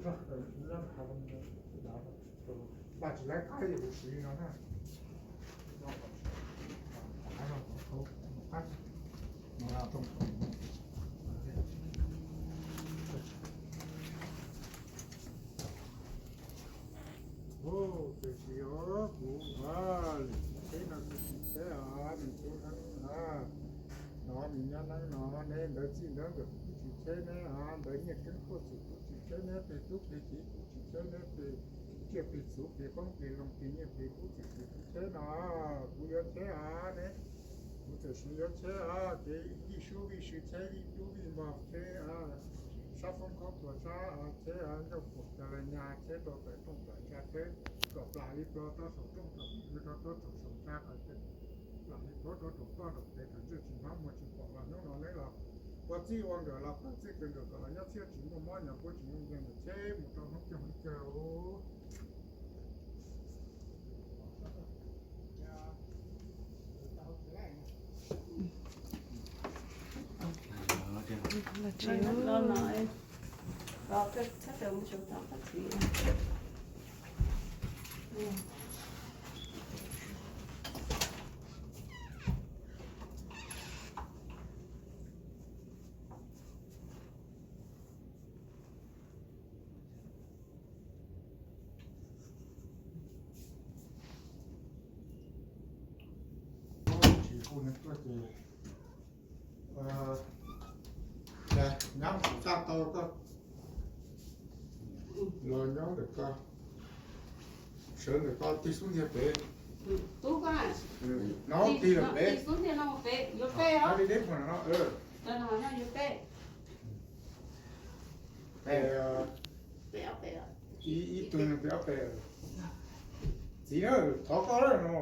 Tiam sis os kuv lwm teb no kuv tsis tsheb os, nws tub neeb no, nws nyob neeb no ne, ntawv txij ntawv nkawm kuv tsis tsheb ne, ntawv nyiaj keeb tuaj txim kuv tsis tsheb ne, peg tub peg kiv kuv tsis tsheb ne, peg tsiaj peg txhuv peg qoob peg loo peg nyiaj peg kub txim kuv tsis tsheb no, kuv yuav tsheb os ne. Kuv txawm siv yuav tsheb os, ces vij sub vij sw tsheb, vij dub vij npog tsheb, sab foob khaub thuas sab tsheb, ncauj puam tas las nyas tsheb, rau tawm rooj tawm ntsa tsheb, kom plam li plo rau saum rooj, kom plam li plo rau saum ntsa, kom plam li plo rau saum toj saum pem, kom ntsuj tsis hnov muag tsis pom los hnub no neb los ua txij ua nkawm los pawg txij pawg nkawm kom los nyob txhiab tsis muaj mob nyob puab tsis muaj nkeeg ntawm tsheb mus rau hnub coj hnub kawg. Tsis hu nws tuaj ces nyab kuv txaj tau koj los nyob ntawm ko, sawv ntawm ko tig xub ntiag pem, no tig lawm pem, no deb deb puag no no. Ib tug pem ob pem. Txiv na, thov koj lawm no,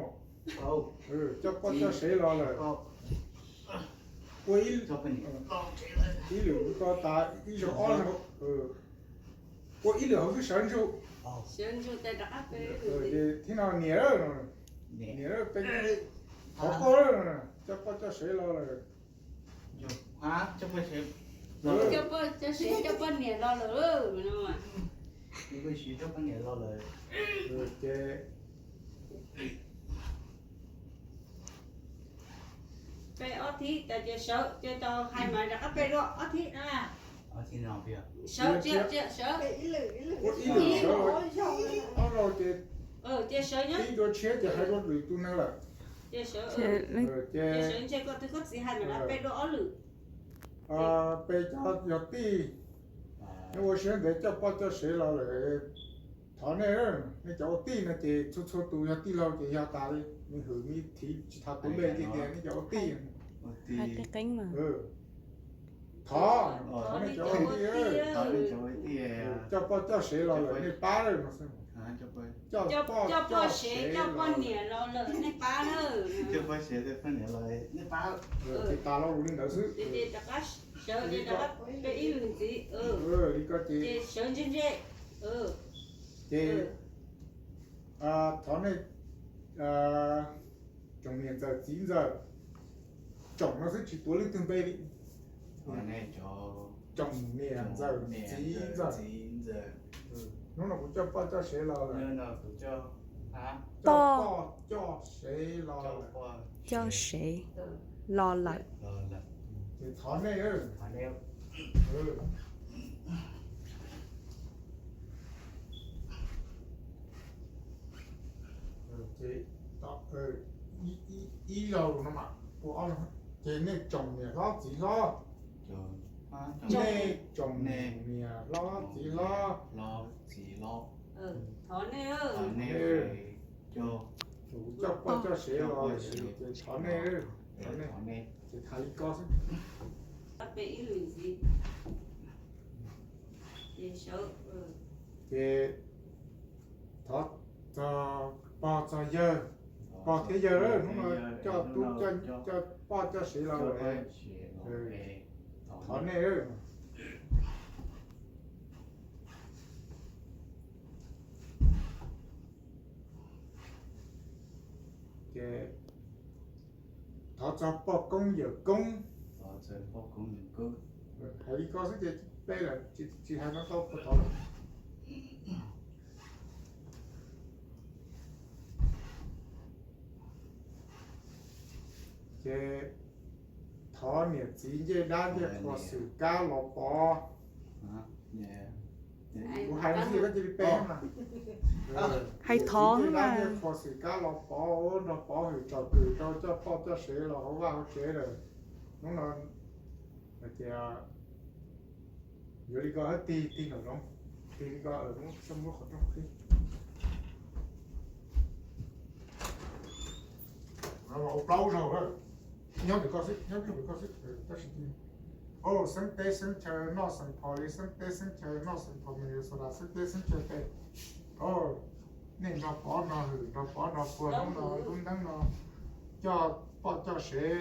coj poj coj sev los lawm. Ua ib lwm ko tas ib zaug ob no, ua ib lwm hauv xwb sawv ntsug. Thiab no niam, niam, thov koj lawm, coj poj coj sev los lawm. Coj poj coj sev, coj poj niam los lawm. Coj poj niam los lawm. Ces peb ob thib tas ces sawv, ces tau hais mas rov qab peb dua ob thib na. Sawv, sawv, sawv. Ua ib lwm sawv, ob zaug ces, ces sawv nyob, ib dua tshiab ces hais dua lwm tus neeg lawm. Ces sawv, ces sawv ntshe koj twb koj txiv hais mas rov qab peb dua ob lwm. Peb cov yog tij, nej ua siab ntev coj poj coj sev los lawm. Thov nej, nej cov ua tij no ces txhua txhua tus yog tij laug ces yog tas li, nws hwm nws thiv tsis tau tus npe tiag tiag, nej cov ua tij. Thov, thov nej cov ua tij, coj poj coj sev los lawm nej pab lawm no xwb. Coj poj coj sev, coj poj niam los lawm nej pab lawm. Coj poj sev, coj poj niam los nej pab. Ces tas lo lus li ntawd xwb. Sawv, peb ib lwm ntxiv. Li ko ces sawv ntse ntse. Ces thov nej tsoom niam ntxawm txiv ntxawm, tsoom no xwb tsis tuav leej twg npe li. Tsoom niam ntxawm txiv ntxawm, hnub no kuv coj poj coj sev los lawm. Coj poj coj sev los lawm. Coj sev los lawm. Ces thov nej, ces ib zaug no mas ua ob zaug, ces nej tsoom niam hlob txiv hlob, nej tsoom niam hlob txiv hlob, kuv coj poj coj sev los, ces thov nej, thov nej, ces thov li ko xwb. Ces thov txog pog txog yawg, pog thiab yawg, hnub no coj tub coj poj coj sev los lawm. Thov nej, ces thov txog poj koob yawm koob. Hais li ko xwb ces peb lawm, tsis hais no tau puas thov lawm. Ces thov niam txiv ncej dab ncej qhuas xwm kab los pov. Kuv hais no xwb koj cia li pe mas. Hais thov niam txiv ncej dab ncej qhuas xwm kab los pov, nrog pov hwm tsom kwm rau coj poj coj sev los hauv vaj hauv tsev lawm. Hnub no ces yuav li ko, tig tig nraum zoov, tig li ko, muab qhov rooj qhib. Ua plaub zaug, nyob ntawm koj xwb, nyob ntawm koj xwb, tab sis xeeb teb xeeb chaw noj xeem pho li, xeeb teb xeem chaw noj xeem pho Minnesota, xeeb teb xeem chaw tej. Nej nrog pov nrog hwm, nrog pov nrog puag hnub no lub neej no coj poj coj sev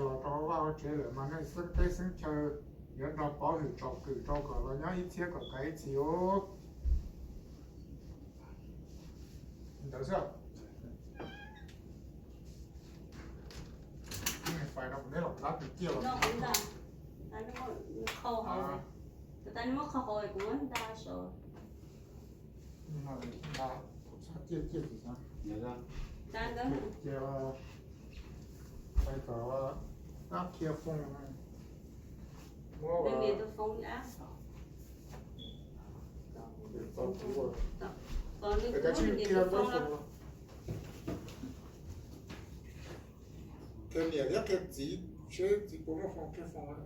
los rau hauv vaj hauv tsev lawm mas nej xeeb teb xeeb chaw yuav nrog pov hwm tsom kwm rau kom los nyob ib txhiab kom kav ib txhis os. Ntawd xwb. Fais no kuv neb los plab tus ciaj los. Tus tas nws muab qhau hauv kuv muab nta saud. Nta, kuv txhob ciaj ciaj tus xav. Cia, cia, fais kom dab qhia foos. Muab tus foos dab. Qhia niam thiab qhia txiv seb txiv puas muaj foos qhia foos.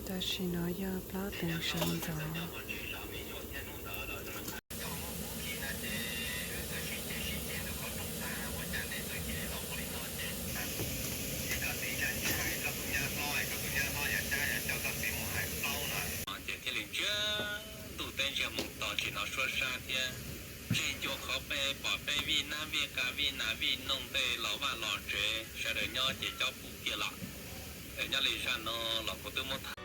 Tam sim no yog plaub teev sawv ntxov. Ces thiaj li ntsiag ntuj teb ntsiag mus tos tsis hnov suab sab thiab. Ntseg ncua qhov peb pom peb vij nab vij qa vij nas vij noog tej los vaj los tsev, sawv daws nyob ces cob pub kiag los. Nyob li zaj no los kuv twb muab tham.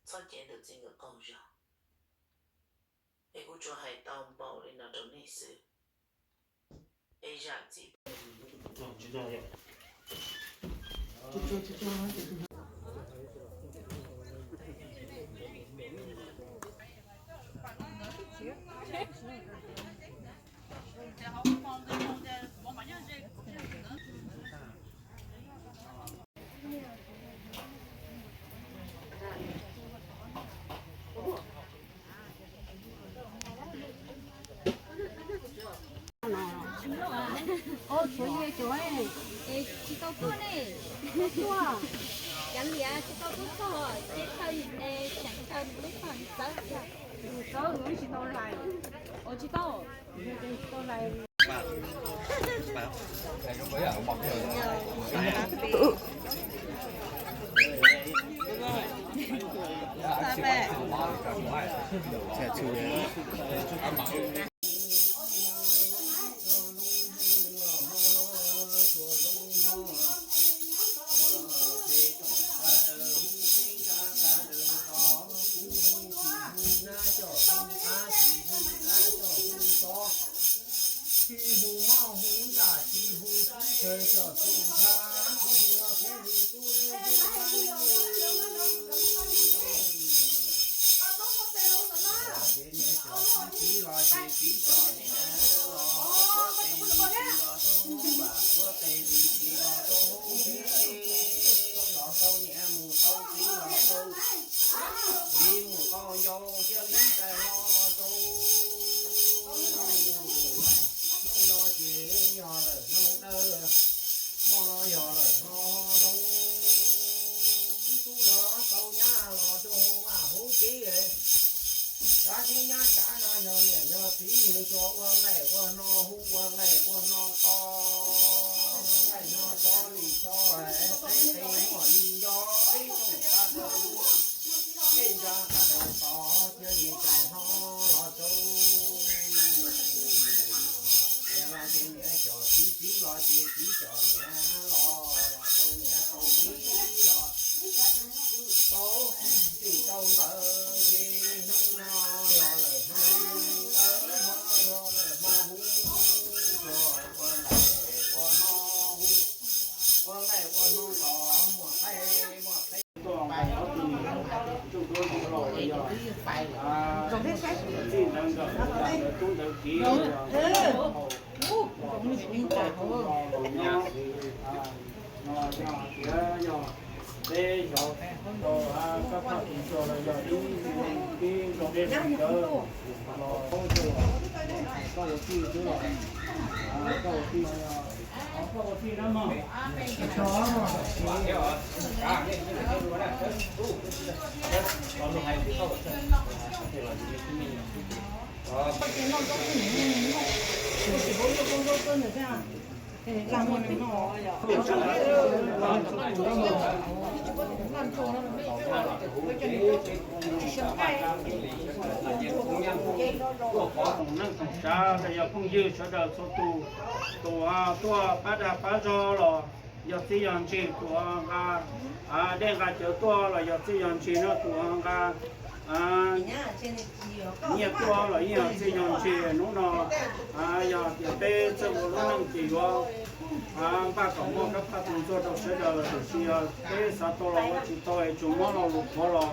Txhob cev tus txiv nkawd qaug zog, es kuv tsuas hais tau npaum li no rau nej xwb. Es zam txim. Tsis tau tuaj ne, tsis tau tuaj, cov liam tsis tau tuaj txog, ces thaum ne tseem thaum nws txog nws txawv, nws txawv nws tsis tau lais, ua tsis tau. Tsis hu mob hu ntsaj, tsis hu tub chaw coj tub ntxhab, kuv hu no kuv hu tub neeb tub nab. Ces niam cov txiv los ces txiv cov niam los, kuv tes li tsis los tub npam, kuv tes li tsis los tub hub, los tau niam mus tau txiv los tau, li mus tau ncau cia li tais los tau. Hnub no ces yog lawm hnub dawb, hnub no yog lawm Niam cov txiv txiv los ces txiv cov niam los, los tau niam tau txiv los tau txij tau nkawm ces hnub no yog lawm hnub ntawd, hmo yog lawm hmo huv, ua nqaij ua hno huv, ua nqaij ua hno tod muaj qaib muaj qe. Txij ntawd nkawm ntawd tub ntawd kiv, no tias yog peb xyov tau kab phaj tus ntsuag los yog ib tib zoo peb sawv daws los poob rau koj ua tij xwb los, koj ua tij no, koj ua tij na mog. Neej tsoom tsav los yog phooj ywg sawv daws txhua tus, tus tuaj pab dag pab zog los yog txij yog ntsis, tus nqa dej nqa cawv tuaj los yog txij yog ntsis no, tus nqa nyiaj tuaj los yeej yog txij yog ntsis. Hnub no yog tias peb txawj ua lub neej ces yuav npaj kom muaj kab phaj tus ntsuag rau sawv daws, tiam sis yog peb xav tau los ua tsis tau es tsuas muab lo lus qhuav los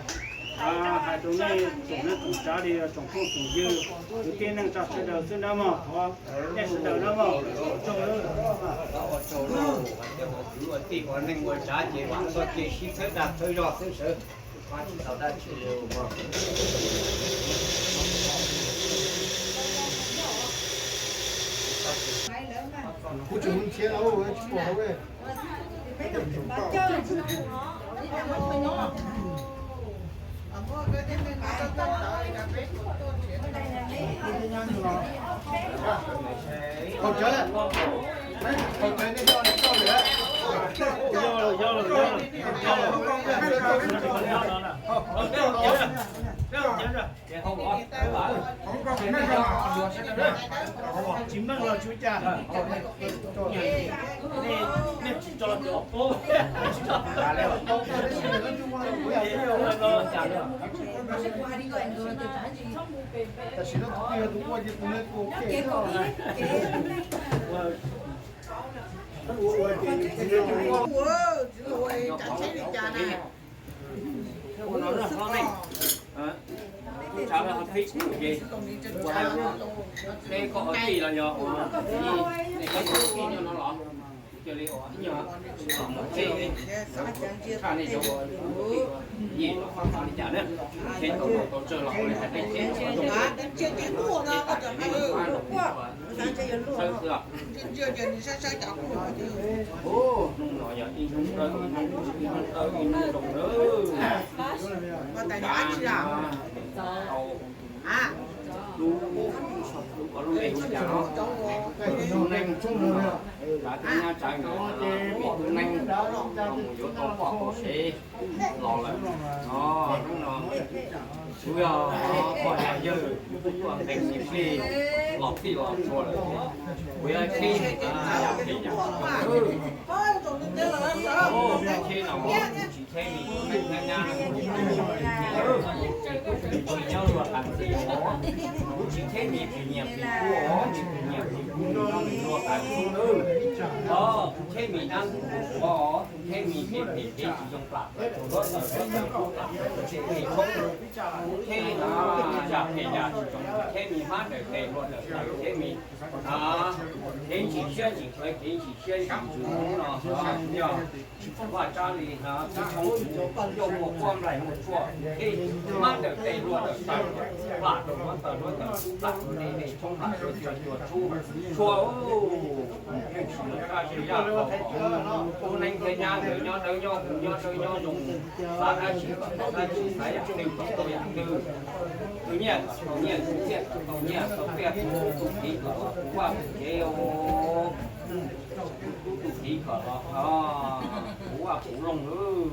hais rau nej tsoom neej tsoom tsav li tsoom phooj tsoom ywg, kwv tij neej tsa sawv daws xwb na mog. Thov nej sawv daws na mog, ua tsaug, ua tsaug lauj, hais tias ua kwv ua tij ua neej ua tsav ces vam txoj kev sib txhawb dag txhawb zog xwb sawv, tsis tau dab tsi li. Kuv tseem mus nrhiav lawv tsis pom lawv. Qhov tseeb, qhov tseeb nej coj, nej coj lawm. Tsis meej los tsis ua cas. Nej tsis tso cov paub. Tam sim no tus twg yog tus ua ces tus nws tus ua ke. Ua no noj hlob nej, tub tsav lawv ho txib kuv ces ua hais peb koj ua tij los yog ua yij, nej koj ua tij nyob no los kuv cia li ua ib nyuag txib, tshaj nej cov ua tij ua yij los fab fab li cas na, ces tau tau tsawg los ua li hais nej txib zoo. Hnub no yog ib hnub dawb, ib hnub dawb ib hnub zoo nawb. Tub tsav, tub, tub ko lub npe hu cas no? Tub Neej, tsav tub nyab tsav nkawd, tub neej, mus yuav tau pom hauv sev los lawm. Hnub no kuv yog pog yog yawg, kuv tuaj nqes ib pliag los txij los txhua lawm. Kuv yuav khib yam phem yam tshaj, khib no kuv tsis khib nim neej nyab nyab, kuv tsis nyob luag qas ntxiv os, kuv tsis khib nim phem nyias phem kub os, nim phem nyias phem kub no nim luag qas ntxiv nawb. Os, kuv khib nim dab ntxwg npum os, kuv khib nim phem phem kev tsis zoo plam, luag tawm luag tawm kub plam, kuv khib no yam phem yam tsis zoo, kuv khib nim hmab dawm tes luag dawm taw, khib nim kev ntsim siab ntsim qawv, kev ntsim siab ntsim ntsws no yog Vaj Tsab li no, tsis tshoob tsis nyuj, muaj quab nplaig muaj tshuaj, khib hmab dawm tes luag dawm taw, plam rau luag tawm luag tawm kub plam, ne ne tshoob plam, cua cua tshub tshua, pheej tsis muaj dab tsi yaj qhov kom tub neeb thiab nyab nkawd nyob dawb nyob huv nyob dawb nyob zoo, xav dab tsi kom tau dab tsi, xav yam twg kom tau yam twg. Tus nyiaj kom tau nyiaj, tus txiaj kom tau nyiaj, tau pliaj tus tub tus kiv kom los puv vaj puv tsev os. Tus tub tus kiv kom los puv vaj puv loog.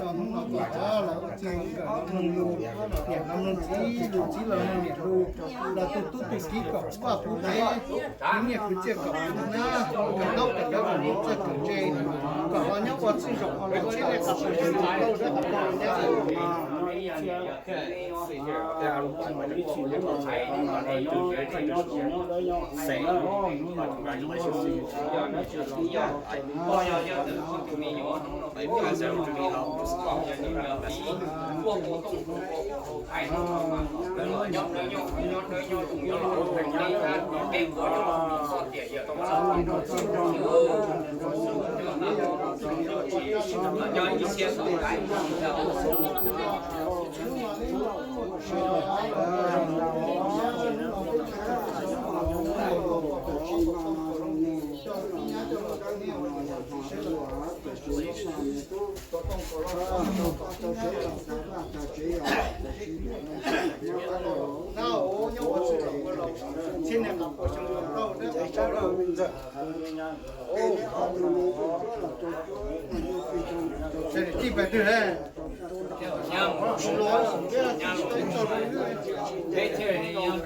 no hnub no tus cov los ua txij nkawm los mloog lus, niam los mloog txiv lus, txiv los mloog niam lus, los tus tub tus kiv kom Vaj pub tsev, tus niam kwv txhiaj kom nab, kom taub kom cov kom txawj kom ntse, kom los nyob ua txij zaum ua laus txhiab niaj qab pos xyoo kom lauj dawb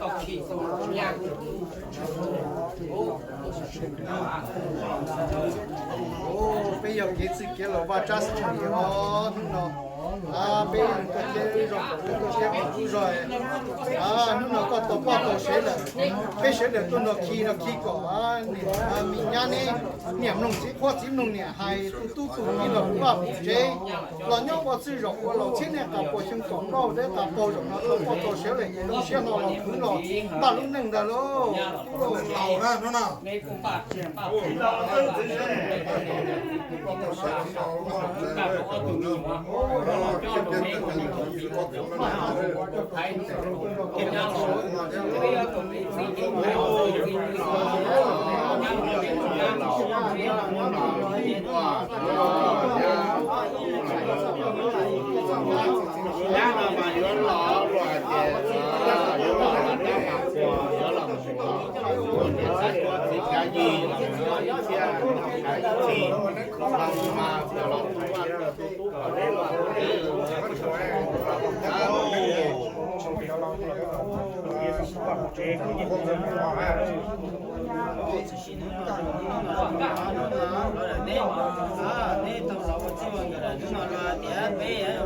qab pos nyab. Peb yog kev txwj kev laus Vaj Tsab Xeeb Lis os. Hnub no peb tuaj thiab zog, peb tuaj thiab peb tub zog. Hnub no koj tau poj tau sev lawm, peb sawv daws tuaj nrog khi no khi kom niam mi nyab neb, niam mloog txiv qhuab txiv mloog niam hais, tus tub tus kiv los Vaj pub tsev, los nyob ua txij zaum ua laus txhiab niaj qab pos xyoo kom lauj dawb qab pos zaum no tau poj tau sev lawm ces zoo siab hlo los khwv los npaj lub neej ntag lauj. Laus na no na. Nyab no mas yuav los luag ces yuav los nyab mas puas yuav los mus los ua niam tais ua txiv kav yig los mus ib txhia no kav txij los mas los ua tus tub kom deb los ua deb los ua deb los ua deb. Neb tau los ua txij ua nkawm lawm, hnub no los tias peb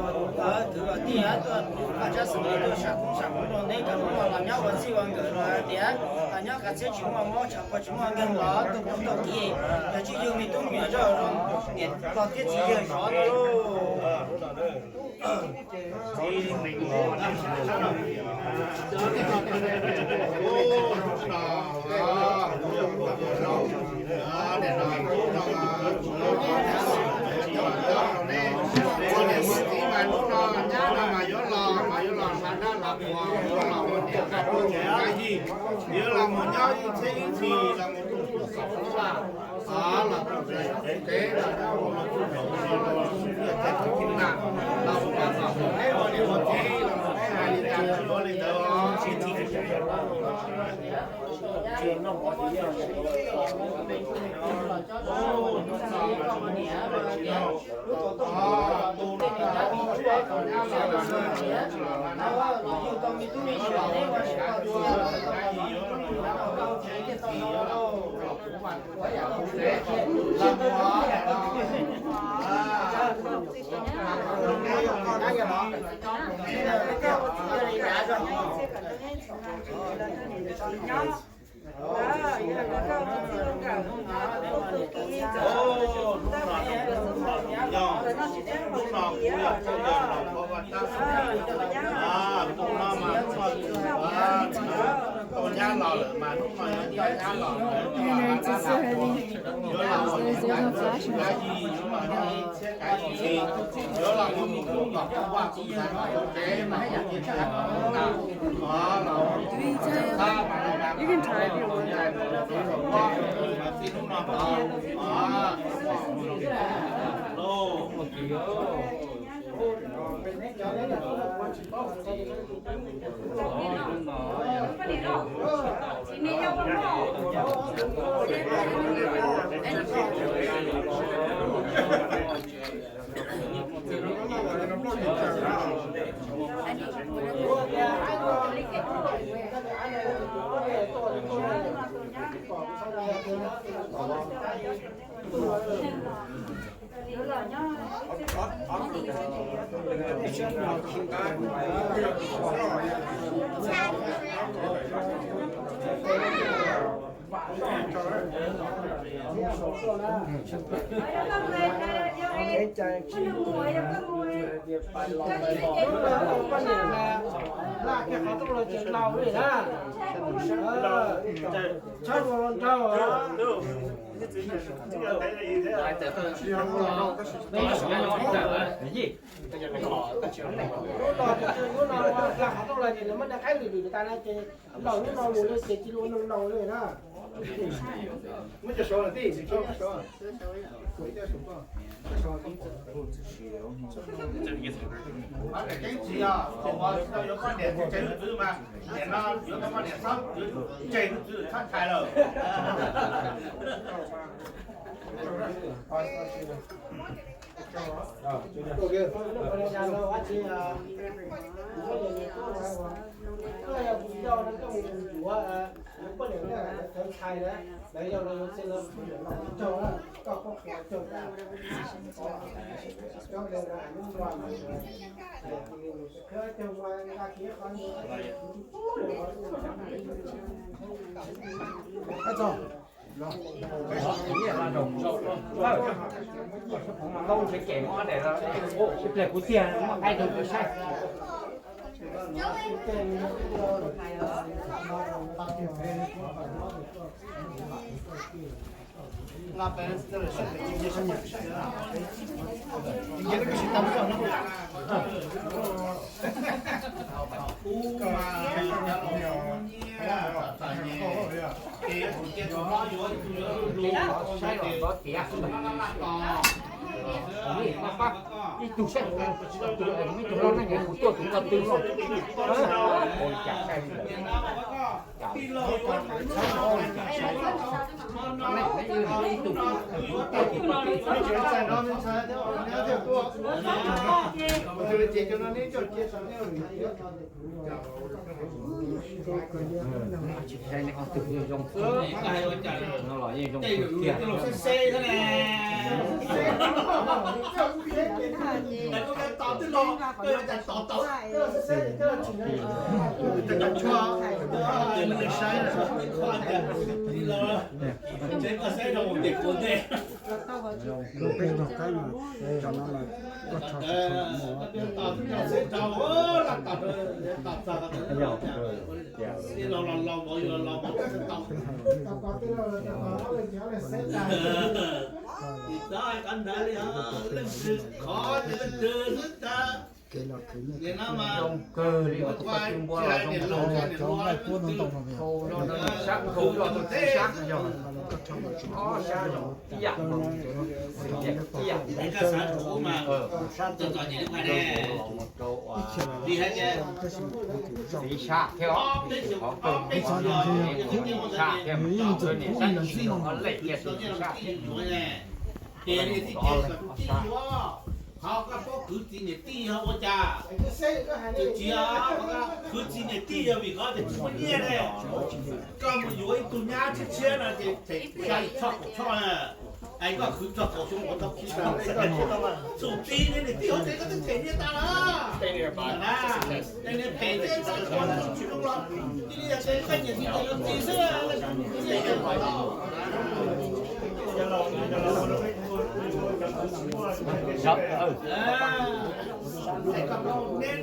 kwv los tij tuaj Vaj Tsab Xeeb Lis tuaj sam koob sam hmoov rau neb kom hnub no los nyob ua txij ua nkawm los tias los nyob qab txhiab tsis muaj mob tshav puas tsis muaj nkeeg los tuaj pub tau kiv, yog tsis yug me tub me nyuam zoj los niam los thiab txiv yawg zov no lauj. Yuav los mus nyob ib txhiab ib txhis los mus tu tu xov los los tus tsev los nyob ua tus los mus pas tom tus peb ua niam ua txiv los mus peb hais li cas ua li ntawd. Hnub no kuv yog Tswv Yos los kho vaj tsab, hnub no mas hnub no tau nyab los lawm mas hnub no yuav coj nyab los lawm, yuav los mus ib txhiab kav yim, yuav los mus ib txhiab kav yim, yuav los mus ib txhiab kom vaj txhua vaj txhua tsev mas ua ib txhiab kav yim na. Lub no ces yuav no, qhov rooj los ces nws muab nqa qaib lwm lwm tas no ces laus lub no mus li ces tsis ua no laus li na. Muab cov saud lawm tij, keeb tsis yog, tsis tau yuav poj niam tseg tus txwv mas, nim no yuav tau poj niam txhob tseg tus txwv txhob ntshai lawm. Ntau ntshe kem muab daim ib pliag kuv tiag muab qaib rau kuv saib. Ib tug saib, ib tug loj neej kuv tuaj tus ko twg los. Ua li cas saib li ntawd. Ib tug. Tsis saib nej ob tug yeej zoo xwb, no los yeej zoo xwb tiag. Tos twb los, tos tos, tos tshua, saib, tsev koj saib rau mus ces kuv ntej. Peb no qaib mas, cov no mas koj tso, los los los los los los. Tsis txhob hais qab ntawd li os, leej twg khov ces leej twg xwb ntag. Nim no mas zoo kawg li, ua tsis hais niam laus tsis hais niam hluas, leej twg khwv tus ntej, ib yam, ib yam, koj xav tsum mas txom txom nyem li qhov ne. Vim hais tias txiv sab thiab, ob peb xyoo, ob peb xyoo no, txiv sab thiab, niam sab tsis yuav, ob lej kiag txiv sab thiab. Ces niam tij ces kom tus tij yuav, qhov koj paub khwv txiv niam tij yog ua cas? Tsis, khwv txiv niam tij yog vim qhov tias tsis muaj nyiaj ne. Koj mus yuav ib tug nyab tshiab tshiab no ces them xya tshoj kaum tshoj na. Es koj khwv txog kaum xyoo ua tau khwv tau, tsum txiv niam tij hauv tsev koj twb them nyiaj tas lawm. Tej niag phem thiab txoj kev tsis zoo los cia li yog tias koj nyiam txiv ces yuav txiv xwb. Niam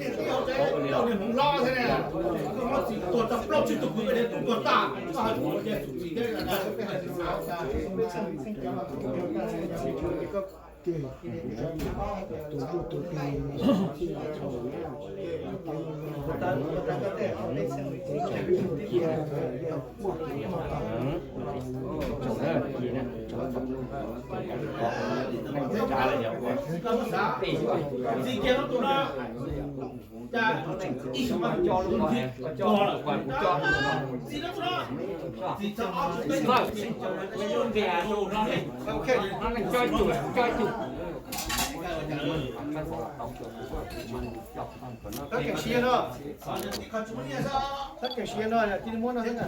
tij hauv tsev, niam hlob thiab ne, koj muab txiv tuag tau plaub tsib tug kwv, koj niam tub tuag tag, koj hais kuv ua tias tsum txiv thiab. Tus zuj tus Txiv kiag lub tus no, cas ib xyoo mas coj lub ko, coj lub ko, txiv lub no, txiv txog ob tug peb tug, ntiag lus no ne, no neeg coj ib tug, coj ib tug. Tab keem siab no, tab keem siab no, cia li muab no xwb na.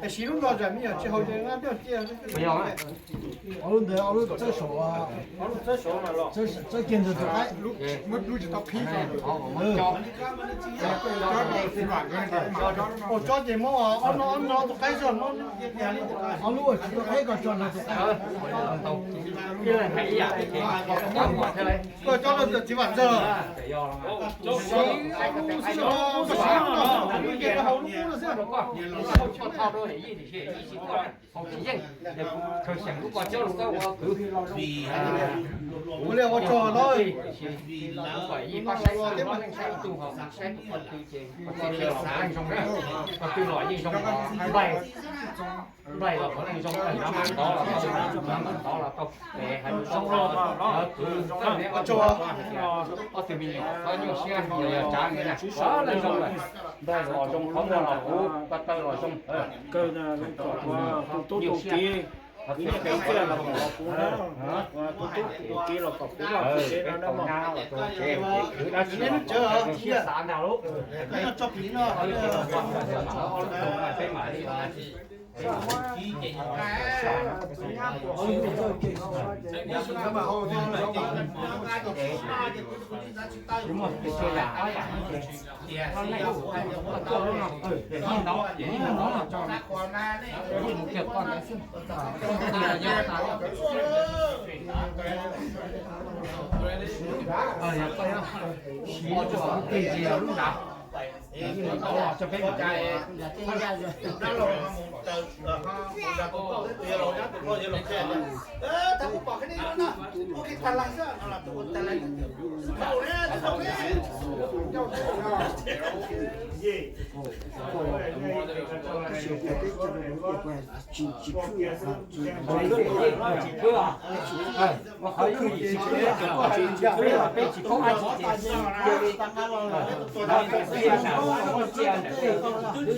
Es siv lub no tsam me nyuam tsis haus ces nqa tuaj cia. Ob lub ntawd, ob lub txawb saum, txawb kiag ntawd tus qaib. Ua tsob ces muab ob no, ob no tus qaib tso, ob lub uas tsis tus qaib ko tso ntawd tus qaib. Koj tsob no txiv vam ntxawg. Koj siv lub no, koj siv lub no, lub no xwb. Hauv tsis yeej, khaws xyeem lub ko coj lus koj ua kwv. Kuv li ua tsaug no, kom ib pab saib, ib pab saib ib tug ho saib ko tw ces ko tw los leej zoo, ko tw los yeej zoo, nplaig, nplaig los leej zoo, nab mam tod los tau, nab mam tod los tau, es hais lus txog kwv, ob tug me nyuam txhob nyuaj siab, yog tsav ntawd na, leej zoo lawm, nplaig los zoo, qhov muag los puv, ko taw los zoo. Kawg, tus tub tus kiv, kwv tij txiaj los kom puv na, tus tub tus kiv los kom puv loj puv tsev no na mog. Dab tsi los xav ntag lauj. Siv lub teg tsis yog lub nrad. Tau los tso peb mus. Tsis khwb, peb tsis paub dab tsi ces cia li, peb tsis paub dab tsi ces cia li. Peb kev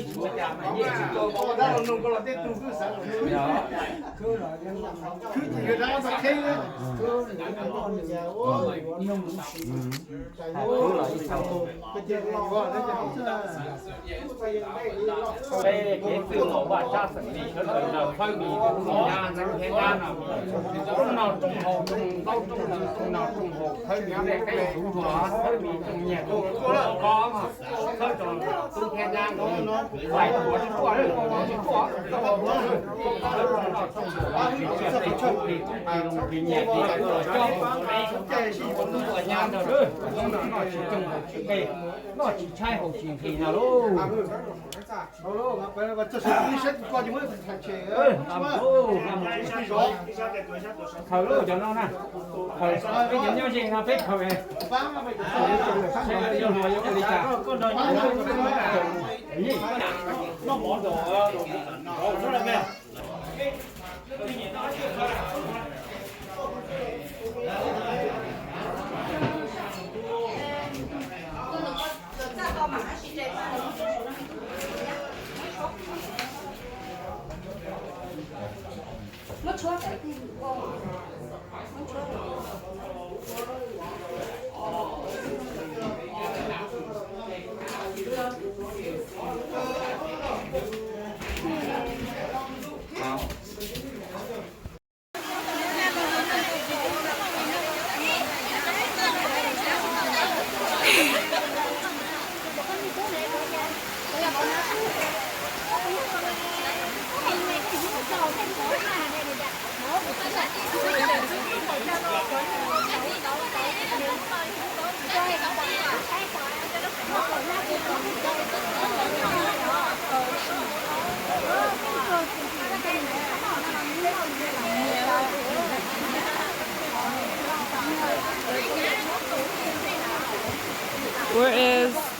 txwj laus vaj tsab xeem li sawv daws nrog thawb mis tus nyab neeb thiab nyab no, rooj noj rooj haus, rooj ntaub rooj ntawv, rooj noj rooj haus, thawb mis tej qeb tus hluas, thawb mis tsoom nyiam tus ko, thawb tsoom tub thiab nyab no, fais tuaj tuaj, tuaj tuaj, thawb rooj noj rooj haus, rooj nyiam tus ko, tus nyiam tus ko, coj mus ua tub ua nyab ntag, noj tsis coob haus tsis qe, noj tsis tshaib haus tsis nqhis ntag lauj. Khaws lauj cov no na, khaws peb cov nyob ze no peb khaws, yog hluas yuav ua li cas? Where is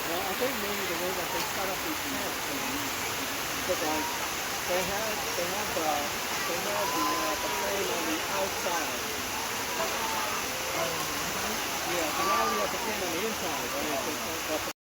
Well, I think maybe the way that they set up these tents is because they have they have the they have the uh, the plane on the outside. Yeah, so now we have the plane on the inside. Right? So, so, but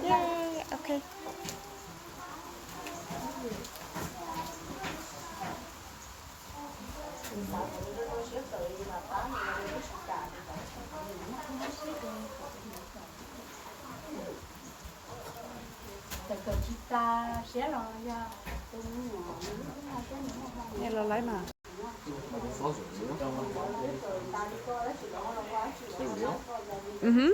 Yay, okay. Txawm kawm tsis tas siab los yog Nws los lawm mas. Mhm.